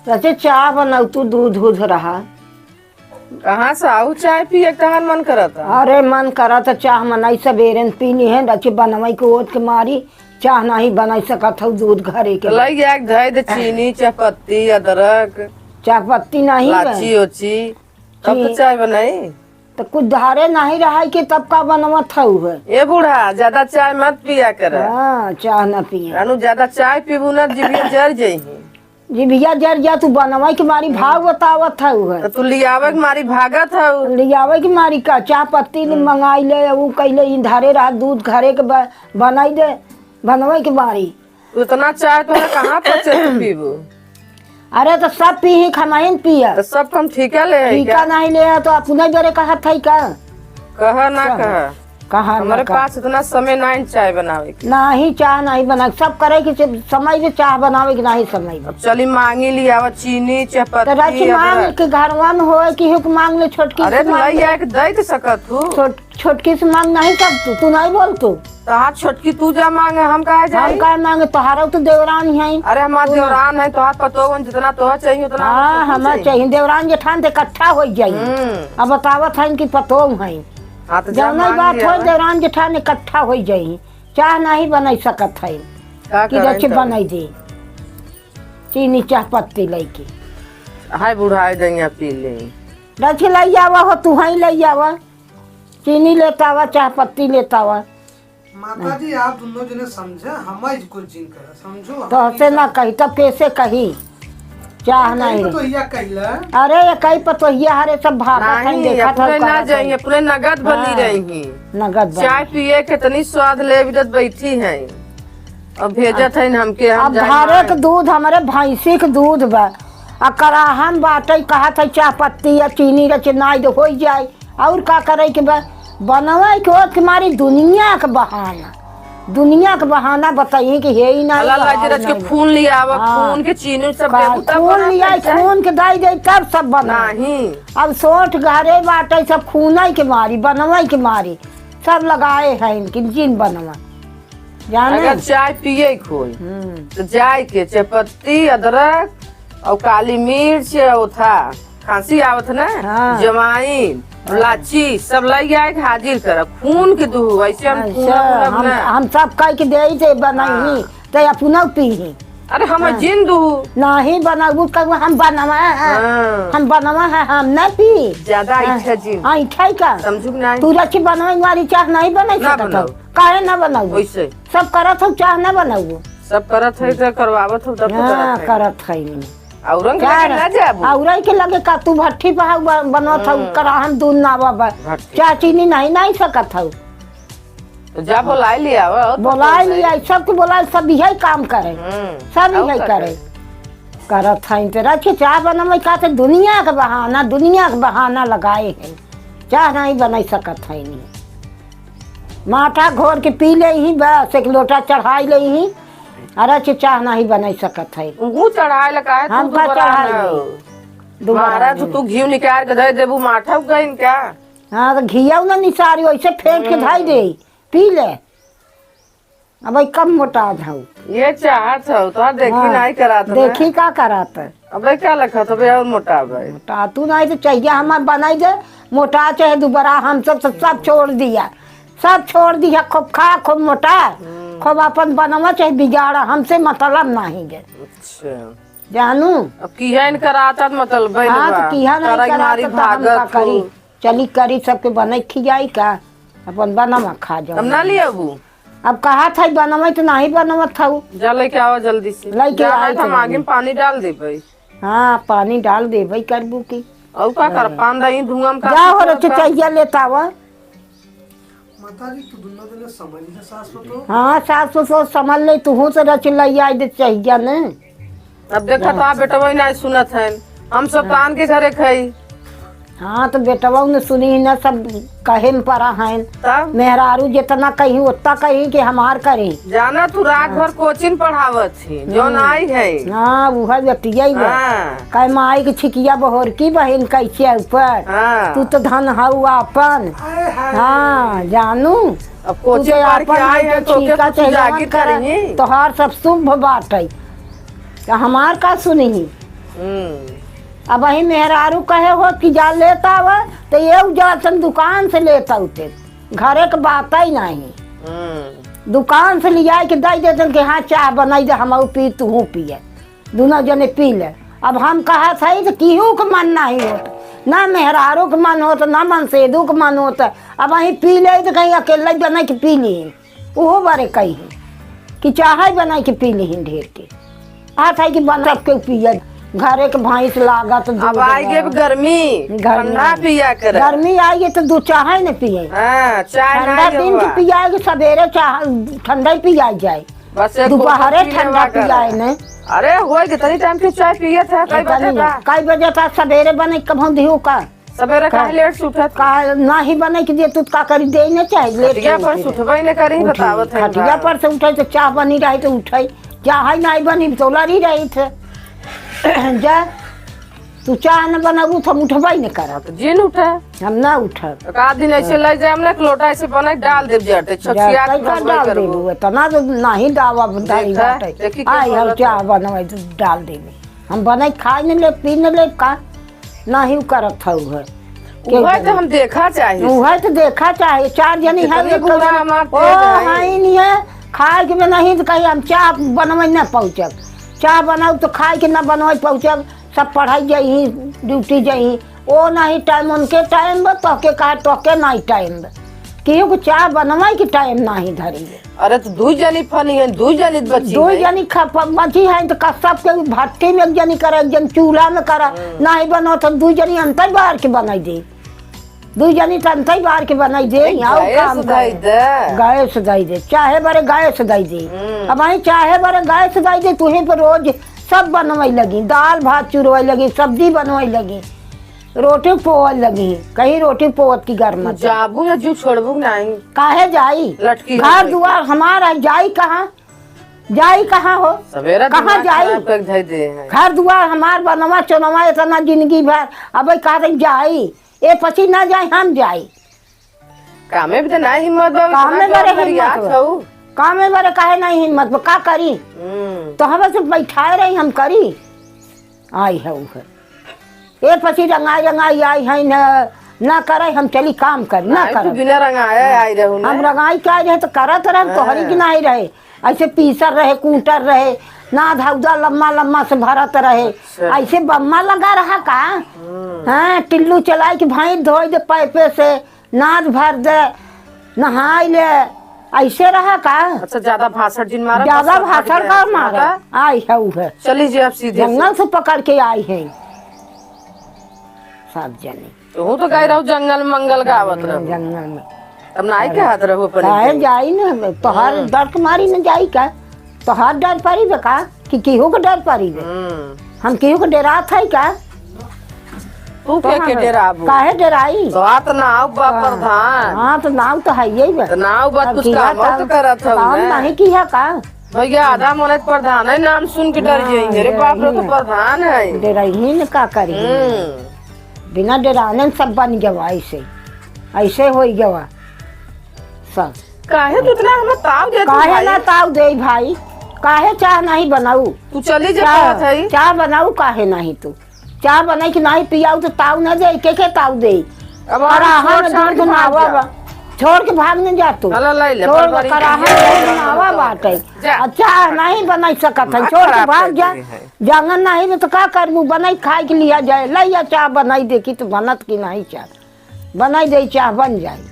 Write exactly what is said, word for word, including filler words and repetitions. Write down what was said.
रचे चाह बनऊ, तू दूध दूध रहा। कहाँ से आऊ चाय पिए के तहार मन करत है? अरे मन करत है चाह मनई सबेरे न पी ली है, रचे बनवई के ओत के मारी चाह नहीं बनाई सकत हऊ, दूध घरे के तो बा। लई जाए के धई दे चीनी, चाह पत्ती, अदरक, चाह पत्ती नहीं बा। लाची ओची, तब तो चीनी। चाय बनाई। तो कुछ धारे नहीं रहा है कि तब का बनवत हऊ है? ए बूढ़ा, ज्यादा चाय मत पिया कर। हाँ, चाह ना पिए। जानू, ज्यादा चाय पीबू ना, जिभिया जर जइही। जिभिया जर जा, तू बनवई के मारी भाव बतावत हऊ है। तो तू लियावे के मारी भागत हऊ। लियावे के मारी का, चाह पत्ती ले हम्म। मंगाई ले, ऊ कैले, ई धारे रहा, दूध घरे के ब-, बनाई दे, बनवई के मारी। उतना चाय तोहरा कहाँ पचे तू पीबू? अरे तो सब पीही, हमहिन पिया। तो सब हम ठीका ले है ठीका क्या? नहीं ले है तो अपने बेरे कहत है का? कहा ना सब। कहा। कहा ना हमारे कहा। पास इतना समय ना है चाय बनावे के। नहीं, चाह नहीं बना, सब करे के से-, समय से चाह बनावे के नहीं समय में। अब चली मांगी लियावा चीनी, चाह तो रच पत्ती, मांग अदरक। के घरवा में होए कि हुक मांग ले, छोटकी अरे से तो मांग लई ले। आए के दे तो सकत हूँ। छोट-, छोटकी से मांग नहीं सकतू, तू नहीं बोलतू। तहार छोटकी तू जा मांगे, हम काहे हम जाई? काहे मांगे? तोहारो तो देवरान है। अरे हमार तू ना। देवरान है, तोहार पतोह है, जितना तोहर चाहिए उतना हाँ, हमको हमार चाहिए। चाहिए। देवरान जेठान तो इकट्ठा हो जाई। हम्म। अब बतावत है कि पतोह है। हाँ, तो जा जौन मांग बात लिया हो, ना। देवरान जेठान इकट्ठा हो जाई। चाह नहीं बनाई सकत है का कि करें रचे तब? बनाई दे। चीनी चाह पत्ती लेके। हाय बुढ़ाए दइया पी ले। रचे लई आवा हो, तू ही लई आवा। चीनी लेता आवा, चाह पत्ती लेता आवा। माता जी, आप दोनों जने समझे, हम आज कुछ जिन करे, समझो, हम तो हसे नहीं ना कही, तब कैसे कही? चाह एक ही नहीं। पतोहिया कहिला। अरे, एक ही पतोहिया, हरे सब भागत हैं, नहीं, देखत अपने हौ, ना करत जाइए, हैं। अपने नगद बनी हाँ, रही। नगद बनी। चाय पिए कितनी स्वाद ले बिदत बैठी हैं। अब भेजत हाँ। हैं हमके, हम अब जाए घरे मारे। के दूध, हमरे भैंसी के दूध बा। आ कराहन बाटे, कहत है चाह पत्ती या चीनी रचे नाई दे, होई जाए। और का करे के बा? बनवे के ओत के मारी दुनिया के बहाना, दुनिया के बहाना बताइए कि हे ही नहीं, अल्लाह बहाव लाज रच के नहीं। खून लिया आवा, हाँ। खून के चीनी सब का देबू तब खून बना लिया, सकते हैं। खून के दाई दे तब सब बना। नहीं। अब सोठ घरे बाटे सब खूने के मारी, बनवे के मारी, सब लगाए हैं इनकी जिन बनवा। जाने? अगर चाय पिए के होई, हम्म। तो जाए के चाय पत्ती, अदरक और काली मिर्च, ओथा, खांसी आवत ना, हाँ। जवाइन, हाँ। लाची, सब लई आए के हाजिर करब। खून के दूह, ऐसे हम अच्छा, खून हम, ना। हम सब कह के देई थे बनाई, हाँ। तो अपना पी ही। अरे हम हाँ। जिन दूह। नहीं बनाबू, कहबू हम बनवा है, हाँ। हम बनवा है, हम ना पी। ज्यादा हाँ। इच्छा जिन। हाँ, इच्छा ही का? समझू कि नहीं? तू रखी बनवाई वाली चाह नहीं बनाई ना सकत हो। बनाऊ। काहे ना बनाऊ? वैसे। सब करत हो, चाह ना बनाऊ। सब करत है तो करवावत हो, तब तो हाँ, करत है। करत है नहीं। औरन के चाह लगे ना जाबू। औरई के लगे का तू भट्ठी पे हऊ ब-, बनत हऊ, हम्म। कराहन दूध ना बा, बा। भट्ठी। चाह चीनी नहीं, नहीं सकत हऊ। तो जा बोलाई लिया, और तो बोलाई कौन लिया, है? सबके बोलाई, सब यही काम करे। हम्म। सब और यही का करे। करे? करत है तो रखे चाह बनवे का तो दुनिया के बहाना, दुनिया के बहाना लगाए हैं। चाह नहीं बनाई सकत है नहीं। माठा घोर के पी लेइहीं, बस एक लोटा चढ़ाई लेइहीं, अरे चे चाह नहीं बनाई सकत है। ऊ चढ़ाए ला काहे तू हम का दोबारा चढ़ाई में लेई? दोबारा मारा तो में। तू घी निकाल के दे देबू, माठा गइन का? हाँ, तो घिया ना निसारी, वैसे फेंक के हम्म। धई दे, पी ले। अब भाई कम मोटा जाऊ। ये चाहत हौ, तो देखी हाँ, नहीं करात ना। देखी का करात है। अबे का लखत, अबे और मोटा भाई। मोटा तू नहीं तो चाहिए हमार बनाई दे, मोटा चाहे दुबरा, हम सब तो सब छोड़ दिया, सब छोड़ दिया, खूब खा, खूब मोटा, हम्म। खूब अपन बनवा चाहे बिगाड़ा, हमसे मतलब नहीं है। अच्छा। जानू? अब किया इनकर आता मतलब बन हाँ, बा। तो किया नहीं तारा के कराता मारी तो हम का भागत करी? हो। चली करी सबके बनई खियाई का, अपन बनवा खा जाओ। अब ना लियाबू? अब कहा था बनवा तो नहीं बनवत हऊ। जा लेके आवा जल्दी से। लेके जा, आई हम तो आगे में पानी डाल देबै। हाँ, पानी डाल देबै करबू की। और का कर, हाँ। पान दही धुआं में का जा हो कुछ रहे का? चुचैया लेता आवा। माता जी, तू दोनों जने समझ ले सास पतोह। हाँ, सास पतोह समझ ले, तू से रच लई आई दे चाहिए ने। अब देखा तो आप बेटवा ही नहीं सुनत है, हम सब हाँ। तान के घरे खाई। हाँ, तो बेटवा ने सुनी न, सब कहे में परा हैं। तब? मेहरारू जितना कही, उतना कही कि हमार करी। जाना तू रात भर हाँ। कोचिंग पढ़ावत ही, जौन हम्म। आई है। हाँ, उहे बतिया ही है। हाँ। कहे माई के छिकिया बहोर की बहिन कैसे ऊपर। हाँ। तू तो धन हऊ आपन। हाय, हाय। हाँ, जानू। अब कोचिंग तू तो पढ़ के आपन आई है, है, तो के ठीका कुछ से जागी जवन करा, करी। तोहार सब शुभ बात है। तो हमार का सुनी? हम्म। अब वही मेहरारू कहे हो कि जा लेत आवा, तो ये उ जातन दुकान से लेत आउते। घरे के बात ही नहीं। हम्म। दुकान से लिया के दे देतन कि हाँ, चाह बनाई दे, हम पी, तू पिए, दोनों जने पी ले। अब हम कहा था तो केहू के मन नहीं होत, ना मेहरारू के मन होत, ना मनसेदू के मन होत। अब वही पी ले तो कहीं अकेले बने के पी ली। उहो बारे कही कि चाहे बनाई के पी लिहिन ढेर के। हाथ है कि बना के पिए, घरे के भैंस लागत, अब दूध आई गे बा। गर्मी, गर्मी। ठंडा पिया करे। गर्मी आई है तो दू चाहे न पिए। हाँ, चाय ठंडा ना दिन के हुआ। पिया के सबेरे चाह, ठंडा ही पिया जाए। बस एक दोपहरे बोतल पी ठंडा लेवा करे। पियाए न। अरे, होए के तनी टाइम के चाय पिए थे, कई इतनी बजे ना। का? कई बजे का सबेरे बने कभों दियो का? सबेरे का? काहे लेट से उठत? का नाही बने के दे, तू का करी, दे न चाहे, लेट खटिया से पर उठे। उठबे न करी, उठी। बतावत है खटिया बा। पर से उठे तो चाह बनी रही तो उठे, चाह है नाही बनी तो लड़ी रही थे। जा, तू चाह न बनाबू तो हम उठबे न करब। तो जिन उठा। हम ना उठब। तो का दिन ऐसे हाँ। ले जाए, हम ना एक लोटा ऐसे बना के डाल देब जरते, जा, छछिया के कैसा बनबे डाल करबू। देबू? इतना तो नाही दावा दाई देखा, बाटे। देखी के आई हम बोलत चाह है। बनवाई तो डाल देबे। हम बनाई खाई न लेब, पी न लेब का? नाही उ करत हउ है। उहे तो हम देखा चाही। उहे तो देखा चाही। चार जनी है, कितनी एक बुरा जनी, हमार ओ, तेज है। है नहीं है, खाए के में नहीं तो कहीं हम चाह बनवे न पहुँचब। चाह बनाऊ तो खाए के न बनवे पहुँचब। सब पढ़ाई जाई, ड्यूटी जाई। ओ नहीं टाइम उनके टाइम बा, तोहके कहा, तोहके नहीं टाइम बा। केहू को चाह बनवे के टाइम नहीं धरी है। अरे, तो दुई जनी फनी है, दुई जनी बची दुई है। जनी खप-, बची है, तो का सबके भट्टी में एक जनी करे, एक जन चूल्हा में करे, हम्म। नाही बनो तो दुई जनी अंतर बार के बनाई दे। दुई जनी तो अंतर बार के बनाई दे, ए, यहाँ गैस काम धई करे। दे। गैस धई दे, चाहे बरे गैस धई दे। हम्म। अब वहीं चाहे बरे गैस धई दे, तुहीं पर रोज सब बनवाई लगी, दाल भात चुरवाई लगी, सब्जी बनवाई लगी। रोटी पोवल लगी, कहीं रोटी पोवत की गर्मत है। जाबू या जू छोड़बू नहीं। काहे जाई? लटकी हो घर गई। दुआर हमार है, जाई कहाँ? जाई कहाँ हो? सवेरा कहाँ दिमाग जाई? खराब कर धर दे हैं। घर दुआर हमार बनवा चुनवा इतना जिंदगी भर, अब कहा रही जाई, ए पसी ना जाई, हम जाई। कामे भी तो ना हिम्मत बा, कामे इतना बरे जोर हिम्मत करिया बा। छऊ। कामे बरे काहे नहीं हिम्मत बा, का करी? हम्म। तो हम से बैठाए रही, हम करी। आई है उहे। ए पसी रंगाई रंगाई आई है न, ना करे, हम चली काम कर, ना नहीं, तू करे। बिना रंगाए आई रहू ना। हम रंगाई के आई रहे तो करत रहे, हम तोहरी हाँ। की नहीं रहे। ऐसे पीसर रहे, कूटर रहे, ना धौदा लम्मा लम्मा से भरत रहे। अच्छा। ऐसे बम्मा लगा रहा का? हम्म। हाँ, टिल्लू चलाई के भाई धोई दे पैपे से, नाद भर दे, नहाई ले, ऐसे रहा का? अच्छा, ज्यादा भाषण जिन मारा, ज्यादा बस सब भाषण हट का गया। मारा? हाँ। आई है उहे। चली जी, अब सीधे से। जंगल से पकड़ के आई है सब जने। तू तो गई रहू जंगल मंगल गावत रहू। जंगल में। तब नाई अरे, कहत रहू अपने काहे के। जाई न? तोहार हम्म। डर के मारी न जाई का? तोहार डर परी बे का? कि केहू के डर परी बे? हम्म। हम केहू के डेरात है का? तू तो के, के हम डेराबू? काहे डेराई? तो आ तो नाव बा हाँ। प्रधान। हाँ, तो नाव तो है यही बा। तो नाव बा, अब कुछ किया काम काम? तो करत हऊ काम ना। नहीं किया का? भैया, आधा मनत प्रधान है, नाम सुन के डर हाँ, जाएंगे। अरे बाप रे, तो डेराई न। प्रधान है। डेराई न का करी? हम्म। बिना डेराने सब बन गवा ऐसे, ऐसे होई गवा सब। काहे तू इतना हमें ताव देत हऊ काहे भाई? ना ताव देई भाई? काहे चाह नहीं बनाऊ? तू चली जा चाह, कहत हई। चाह बनाऊ काहे नहीं तू? चाह बनाई के नहीं पियाऊ तो ताव ना देई, के के ताव देई? अब हम कराहा छोड़ में छाड़ दूध के भाग नावा जा। बा। छोड़ के भाग न जा तू। हला लाई ले, छोड़ पर के बड़ी कराहा में दूध नावा बाटे। जा। आ चाह नहीं बनाई सकत है, दिमाग छोड़ के खराब भाग कर जा। दिए हैं। जांगन नहीं में तो का करबू, बनाई खाए के लिया जाए, लइया चाह बनाई देखी तो बनत की नहीं चाह। बनाई दे, चाह बन जाई।